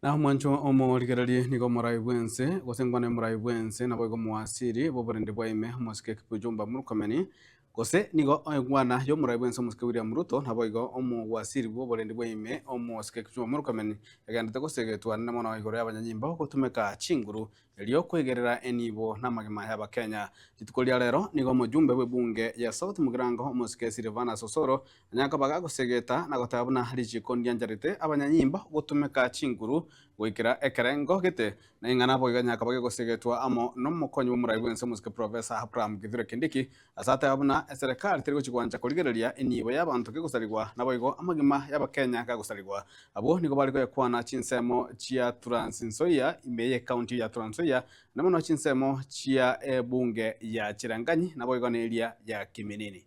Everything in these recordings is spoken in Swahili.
Na omwancho omorigererie nigo omorai bwense gose ngwane omorai bwense naboigo omowasiri bw'oborende bwa ime omosike Kipchumba Murkomen gose nigo engwana y'omorai bwense omosike William Ruto naboigo omowasiri bw'oborende bwa ime omosike Kipchumba Murkomen egenderete gosegetwa nene mono igoro y'abanyanyimbo gotumeka chinguru erio kwegerera enibo na amagima y'Abakenya. Rituko ria rero nigo omojumbe bw'ebunge ya South Mugirango omosike Silvanus Osoro anyare koba gagosegeta na goteba buna richiko ndiancherete abanyanyimbo gotumeka chinguru goikera ekerengo gete na ing'ana boigo anyare koba gegosegetwa amo nomokonyi bw'omorai bwense omosike Professor Abraham Kithure Kindiki ase ateba buna eserekari teri gochi gwancha korigereria enibo y'abanto kegosarigwa naboigo amagima y'Abakenya gagosarigwa. Abwo nigo bare goyakwana chinsemo chia Trans Nzoia ime y'ecounty ya Trans Nzoia na mono chinsemo chia ebunge ya Cherangany naboigo neria ya Kiminini.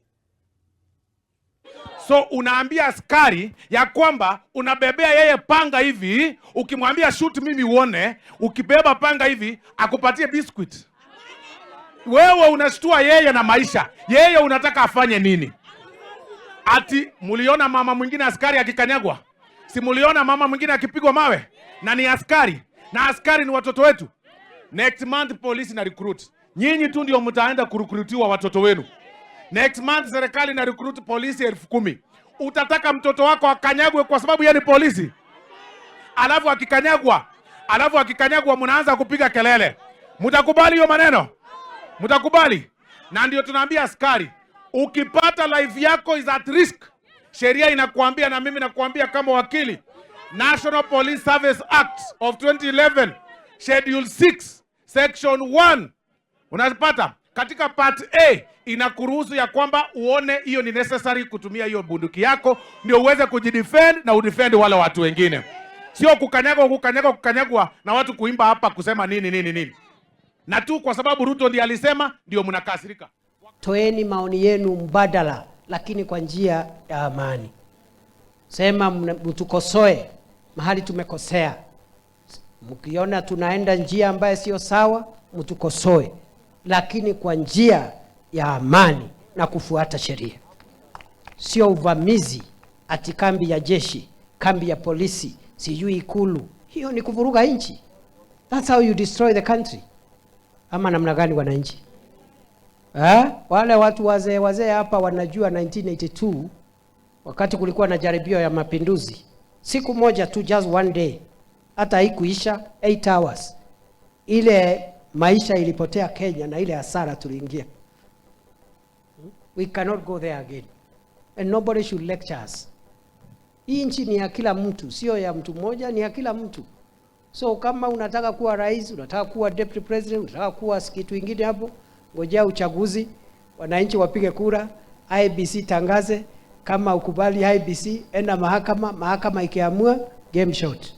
So unaambia askari ya kwamba unabebea yeye panga hivi, ukimwambia shoot mimi uone, ukibeba panga hivi akupatie biscuit. Wewe unashtua yeye na maisha, yeye unataka afanye nini? Ati muliona mama mwingine askari akikanyagwa? Si muliona mama mwingine akipigwa mawe? Na ni askari, na askari ni watoto wetu. Next month polisi na recruit. Nyinyi tu ndio mtaenda kurecruitiwa watoto wenu. Next month serikali na recruit polisi 10,000. Utataka mtoto wako akanyagwe kwa sababu yeye ni polisi? Alafu akikanyagwa mnaanza kupiga kelele. Mtakubali hiyo maneno? Mtakubali? Na ndio tunaambia askari, ukipata life yako is at risk, sheria inakuambia na mimi nakuambia kama wakili, National Police Service Act of 2011 Schedule 6 Section 1 unapata katika part A inakuruhusu ya kwamba uone hiyo ni necessary kutumia hiyo bunduki yako ndio uweze kujidefend na udefend wale watu wengine, sio kukanyagwa kukanyagwa kukanyagwa na watu kuimba hapa kusema nini nini nini, na tu kwa sababu Ruto ndiye alisema ndio mnakasirika. Toeni maoni yenu mbadala, lakini kwa njia ya amani. Sema mtukosoe mahali tumekosea. Mkiona tunaenda njia ambayo sio sawa, mtukosoe, lakini kwa njia ya amani na kufuata sheria, sio uvamizi ati kambi ya jeshi, kambi ya polisi, sijui Ikulu. Hiyo ni kuvuruga nchi. That's how you destroy the country. Ama namna gani, wananchi? Eh? Wale watu wazee wazee hapa wanajua 1982 wakati kulikuwa na jaribio ya mapinduzi, siku moja tu, just one day, hata haikuisha 8 hours, ile maisha ilipotea Kenya na ile hasara tuliingia. We cannot go there again and nobody should lecture us. Hii nchi ni ya kila mtu, sio ya mtu mmoja, ni ya kila mtu. So kama unataka kuwa rais, unataka kuwa deputy president, unataka kuwa kitu ingine hapo, ngojea uchaguzi, wananchi wapige kura, IEBC tangaze. Kama ukubali IEBC, enda mahakama, mahakama ikiamua, game shot.